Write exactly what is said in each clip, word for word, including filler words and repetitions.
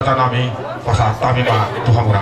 Tanami, pasahat hami ma tu hamuna.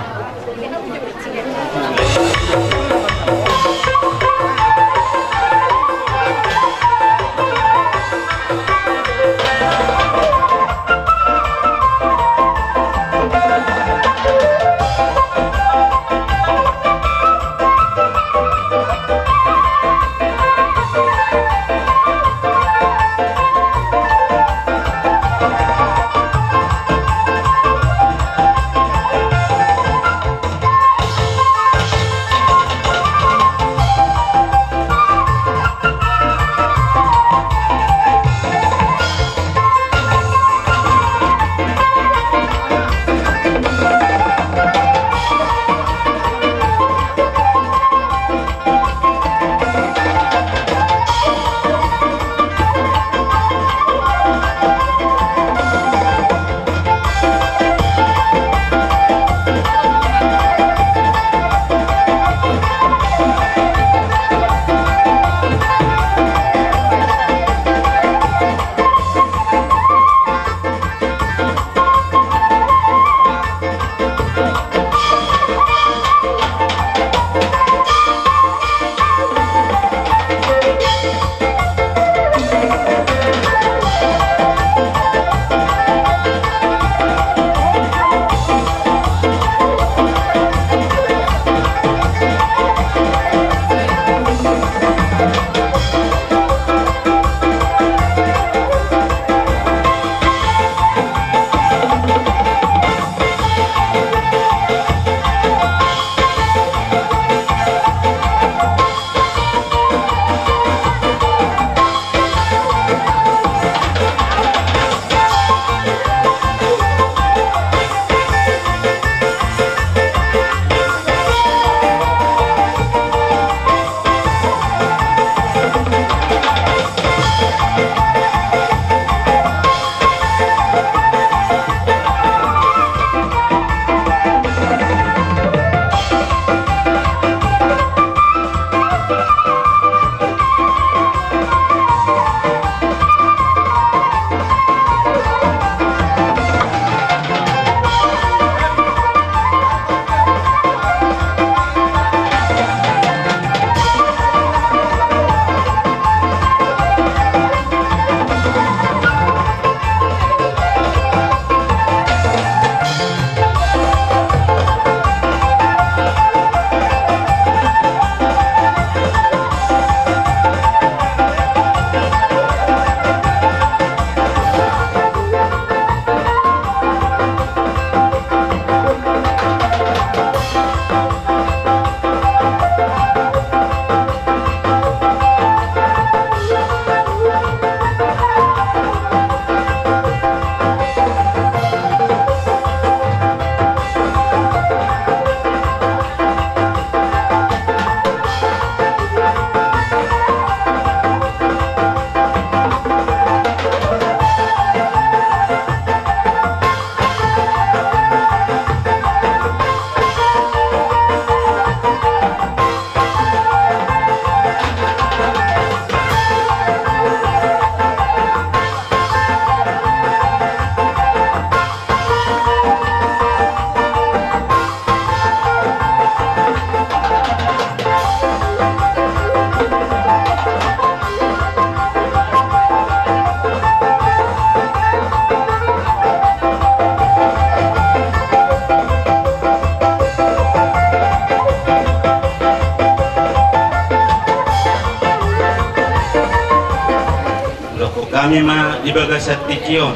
Dohot hami ma di bagasan tingki on.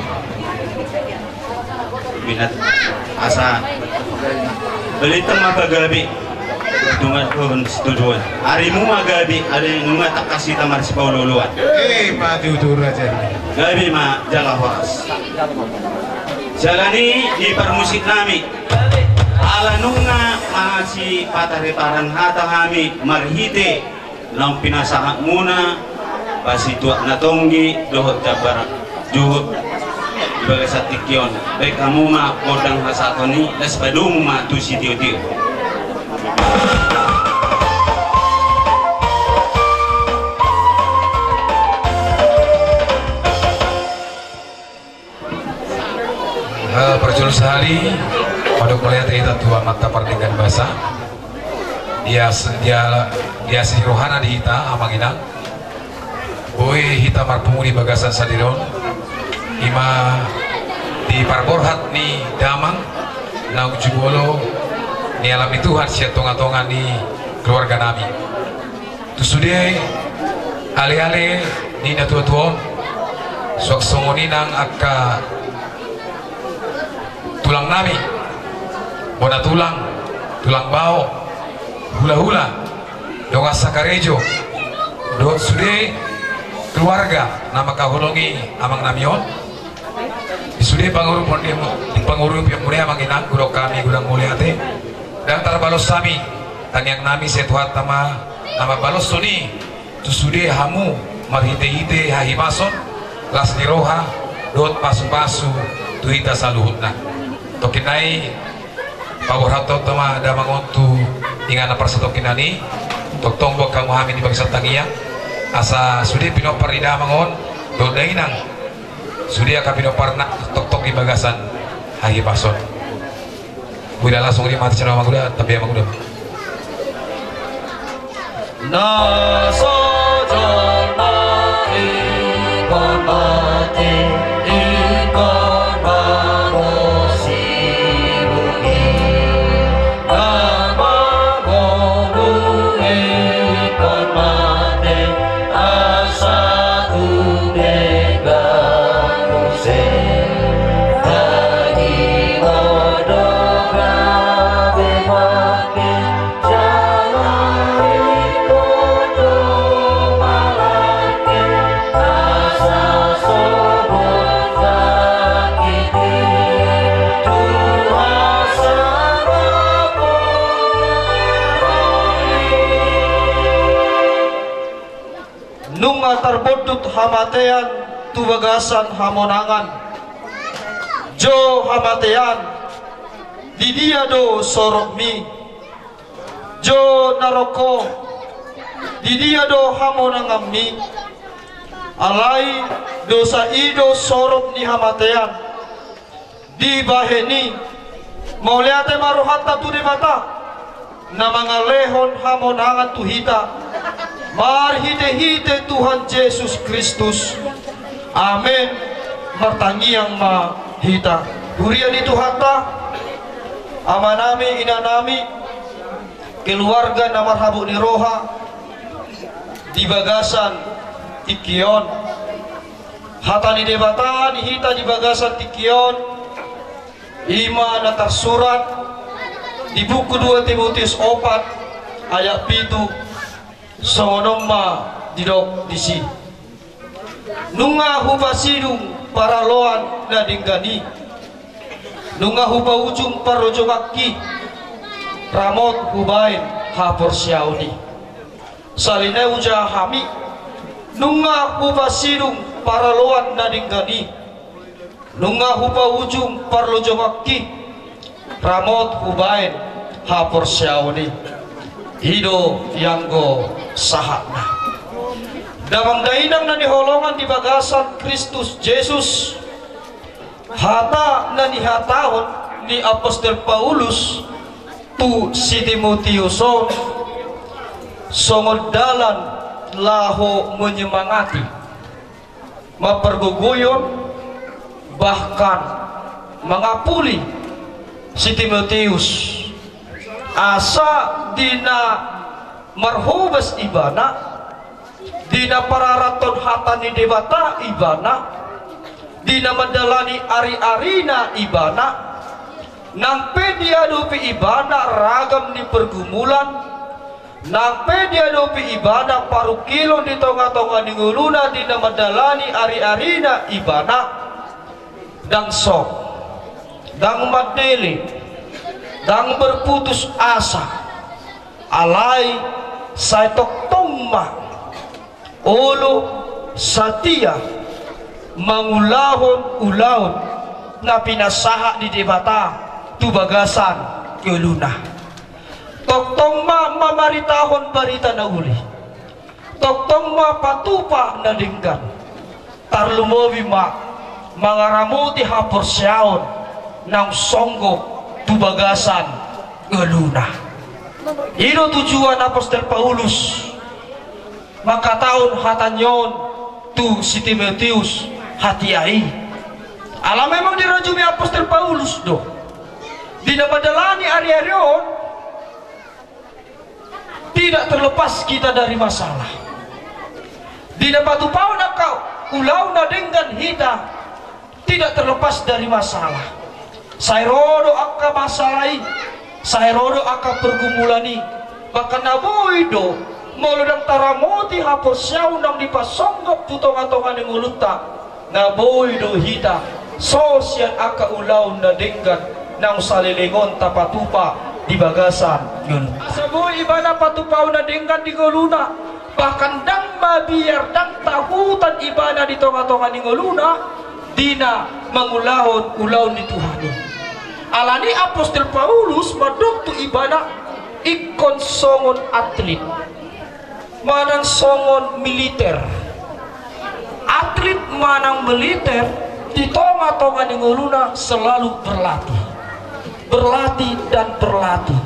Minat asa balintang ma pagabe. Nunga on situjuan. Arimu ma gabe, ari nunga tangkas hita marsipaolo-oloan. Eh, maju tu raja. Gabe ma jala horas. Siala ni di parmusik nami. Ala nunga masipatariparan hata hami marhite naung pinasahatmuna, pasituak na tonggi dohot jambar juhut di bagasan tingki on. Baen hamu ma gondang hasahatan i, laos padomu ma tu sitio-tio. Eh, parjolo sahali, mandok mauliate hita tu Amanta Pardenggan Basa. Dia, dia, dia asi ni rohana di hita, amang inang. Boi hita marpungu di bagasan sadari on, ima di parborhat ni damang naung jumolo nialap ni Tuhan sian tonga-tonga ni keluarga nami. Tu sude ale-ale ni natuatua on, suang songon i nang angka tulang nami, bona tulang, tulang bao, hulahula, dongan sakarejo, dohot sude keluarga na mangkaholongi amang nami on. Di sude pangurupion, di pangurupion muna, amang inang, godang hami godang mauliate. Ndang tarbalos hami tangiang nami, sai Tuhanta ma na mambaloshon i tu sude hamu marhite-hite hahipason, las ni roha dohot pasupasu tu hita saluhutna. Tongkin nai paborhathon ma damang on tu inganan parsatongkinan i. Tongtong boan hamu hami di bagasan tangiang, asa sude pinompar ni damang on dohot dainang, sude angka pinomparna tongtong di bagasan hahipason. Uida langsung di mata sana manguda, tapi ya manguda. Na so jolma ingkon mate, ingkon mangosibungi. Na mangolu ingkon mate, asa tung denggan muse. Tahi modom gabe mate, Nunga tarbondut hamatean tu bagasan hamonangan. Jo hamatean, di dia do soropmi? Jo naroko, di dia do hamonanganmi? Alai dosa i do sorop ni hamatean. Dibahen i, mauliate ma rohanta tu Debata, na mangalehon hamonangan tu hita marhite-hite Tuhan Jesus Kristus. Amen. Martangiang ma hita. Huria ni Tuhanta, amanami, inanami, keluarga na marhabot ni roha di bagasan tingki on. Hata ni Debata di hita di bagasan tingki on, ima na tarsurat di buku dua Timotius opat ayat pitu, songon on ma didok disi. Nunga hupasidung paraloan na denggan i, nunga hupaujung parlojonganki, ramot hubahen haporseaon i. Sahali nai hujaha hami, nunga hupasidung paraloan na denggan i, nunga hupaujung parlojonganki, ramot hubahen haporseaon i. I do ianggo sahatna. Damang dainang na hinaholongan di bagasan Kristus Jesus, hata na nihatahon ni apostel Paulus tu si Timotius on, songon dalan laho menyemangati, mampargogoihon, bahkan mangapuli si Timotius, asa di na marhobas ibana, di na pararathon hata ni Debata ibana, di na mandalani ari-arina ibana, nang pe diadopi ibana ragam ni pergumulan, nang pe diadopi ibana parungkilon di tonga-tonga ni ngoluna di na mandalani ari-arina ibana, ndang song, ndang mandele, ndang berputus asa. Alai sai tongtong ma olo satia mangulahon ulaon na pinasahat ni Debata tu bagasan ngoluna. Tongtong ma mamaritahon barita na uli. Tongtong ma patupa na denggan. Tarlumobi ma mangaramoti haporseaon naung songgop tu bagasan ngoluna. I do tujuan Apostel Paulus mangkatahon hata ni on tu si Timoteus hatiha i. Ala memang dirajumi Apostel Paulus do di na mandalani ari-ari on, tidak terlepas kita dari masalah. Di na patupahon angka ulaon na denggan hita, tidak terlepas dari masalah. Sai ro do angka masalah i, sai ro do angka pergumulan i. Bahkan na boi do, molo ndang taramoti haporseaon naung dipasonggop tu tonga-tonga ni ngolunta, na boi do hita so sian angka ulaon na denggan naung saleleng on tapatupa di bagasan ngolunta. Asa boi ibana patupahon na denggan di ngoluna, bahkan ndang mabiar, ndang tahutan ibana di tonga-tonga ni ngoluna, di na mangulahon ulaon ni Tuhan i. Alani Apostel Paulus mandok tu ibana ingkon songon atlit manang songon militer. Atlit manang militer di tonga-tonga ni ngoluna selalu berlatih, berlatih dan berlatih.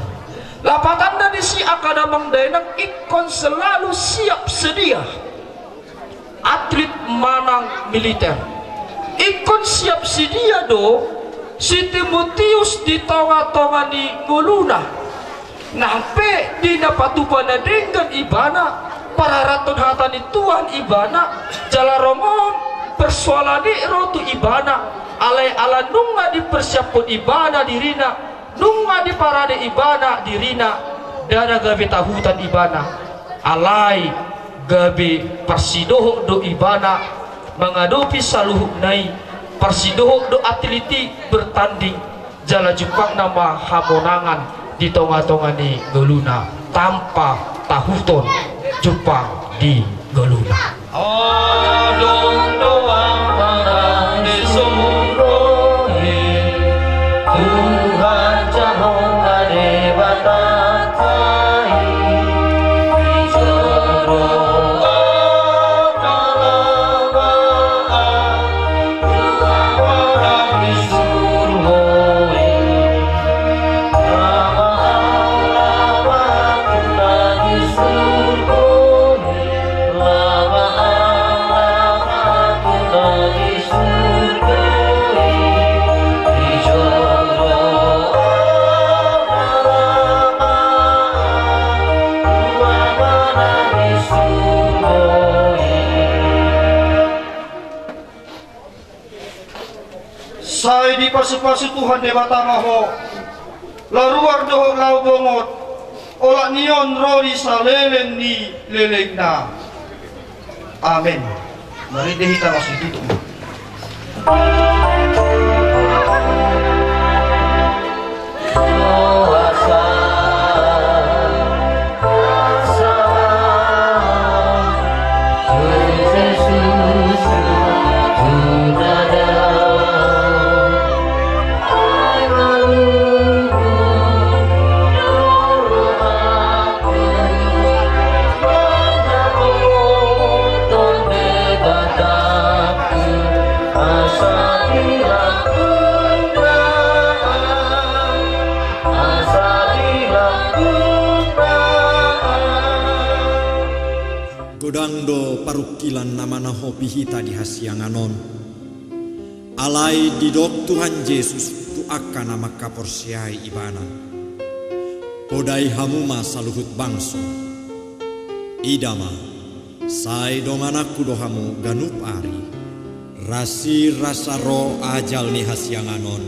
Lapatanna disi angka damang dainang ingkon selalu siap sedia. Atlit manang militer. Ingkon siap sedia do si Timoteus di tonga-tonga ni ngoluna. Nang pe di na patupa na denggan ibana, pararathon hata ni Tuhan ibana, jala rongon persoalan i ro tu ibana, alai ala nunga dipersiaphon ibana dirina, nunga diparade ibana dirina, ndang na gabe tahutan ibana. Alai gabe parsidohot do ibana mangadopi saluhutna i, parsidohot do atlit i bertanding, jala jumpangna ma hamonangan di tonga-tonga ni ngoluna tanpa tahuton jumpang di ngoluna. Adong do amang di surgo i, Tuhan Jahowa Debata i, di jolo. Sai dipasupasu Tuhan Debata ma ho, laho ruar dohot laho bongot, olat ni on ro di saleleng ni lelengna. Amen. Marende hita langsung tutup. Godang do parungkilon na manahopi hita di hasiangan on. Alai didok Tuhan Jesus tu angka na mangkaporseai Ibana: Podai hamu ma saluhut bangso. Ida ma, sai dongananku do hamu ganup ari. Rasirasa ro ajal ni hasiangan on.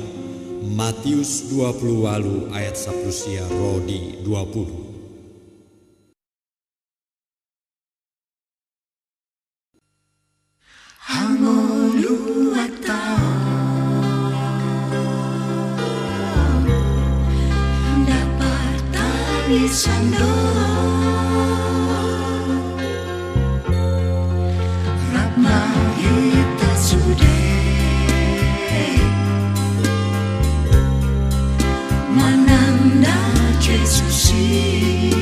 Matius dua puluh ualu ayat sampulu sia ro di dua puluh. Hangoluanta on, ndang partangisan do. Rap ma hita sude mananda Jesus i.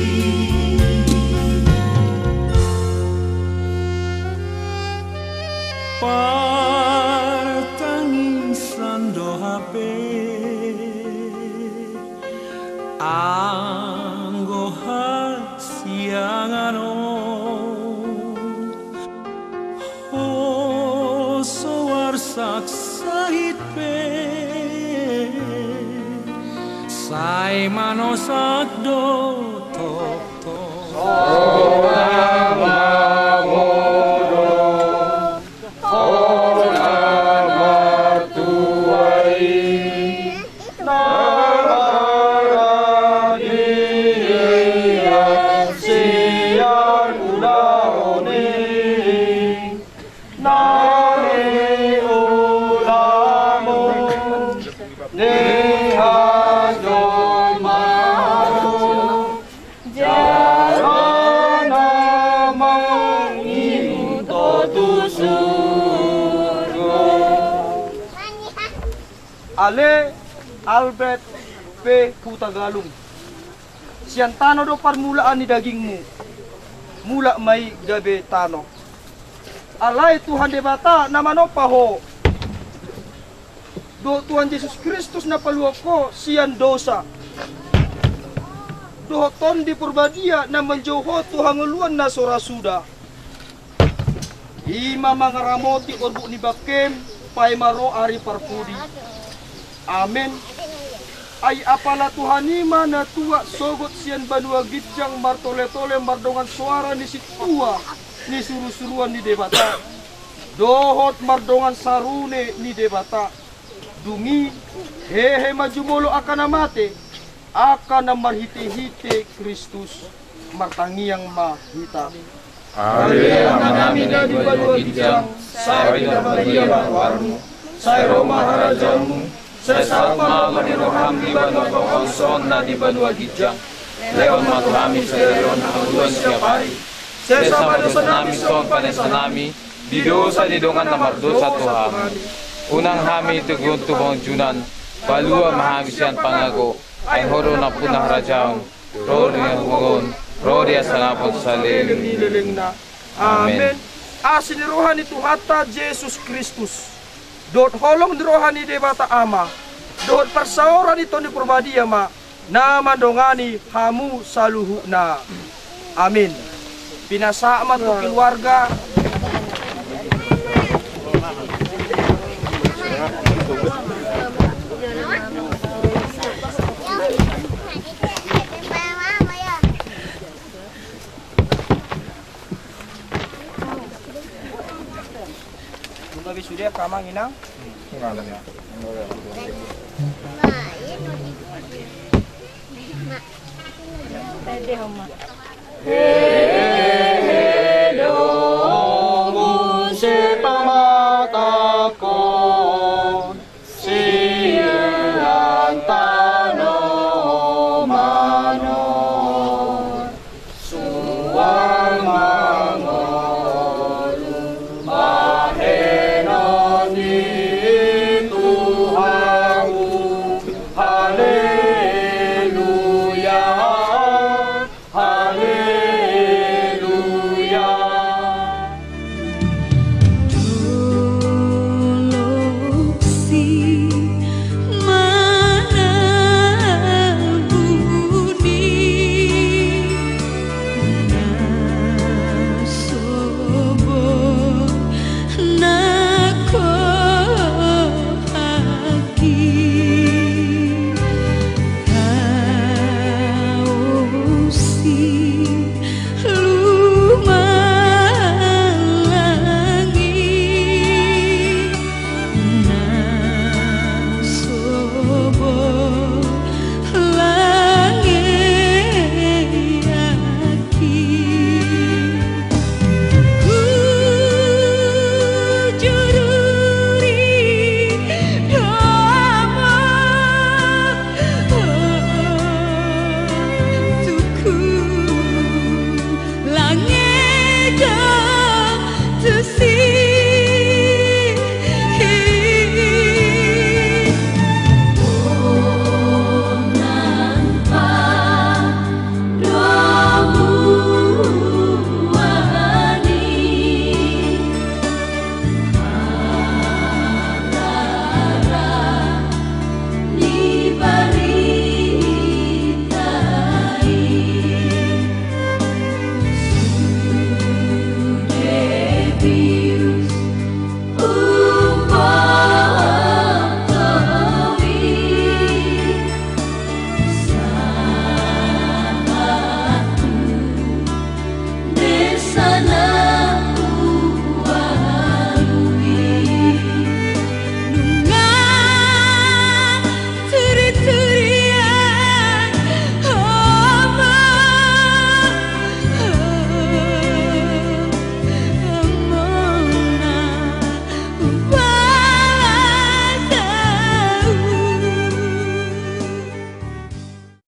Partangisan do hape. Anggo hasiangan on, ho so arsak sahit pe, sai manosak do tongtong. Sonang ma modom, ho na martua i, na maradian sian ulaon i, na niulamon ni hajolmaon, jala na mangihuthon tu surgo. Ale Albert P. Hutagalung, sian tano do parmulaan ni dagingmu, mulak ma i gabe tano. Alai Tuhan Debata na manompa ho, dohot Tuhan Jesus Kristus na paluahon ho sian dosa, dohot Tondi Porbadia na manjou ho tu hangoluan na so ra suda, i ma mangaramoti orbuk ni bangkem, paima ro ari parpudi. Amen. Ai apala Tuhan i ma na tuat sogot sian banua ginjang, martoletole mardongan soara ni sintua ni surusuruan ni Debata, dohot mardongan sarune ni Debata. Dung i, hehe ma jumolo angka na mate, angka na marhitehite Kristus. Martangiang ma hita. Ale Amanami na di banua ginjang, sai pinarbadia ma goarmu, sai ro ma harajaonmu, sai saut ma lomo ni roham di banua tonga on songon na di banua ginjang. Lehon ma tu hami sadari on hangoluan siapari. Sesa ma dosanami songon panesanami di dosa ni dongan na mardosa tu hami. Unang hami togihon tu pangunjunan, palua ma hami sian pangago. Ai ho do nampuna harajaon, ro di hangoluan, ro di hasangapon saleleng ni lelengna. Amen. Asi ni roha ni Tuhanta Jesus Kristus, dohot holong ni roha ni Debata Ama, dohot parsaoran ni Tondi Porbadia ma na mandongani hamu saluhutna. Amin. Pinasahat ma tu keluarga. Nunga be sude angka amang inang.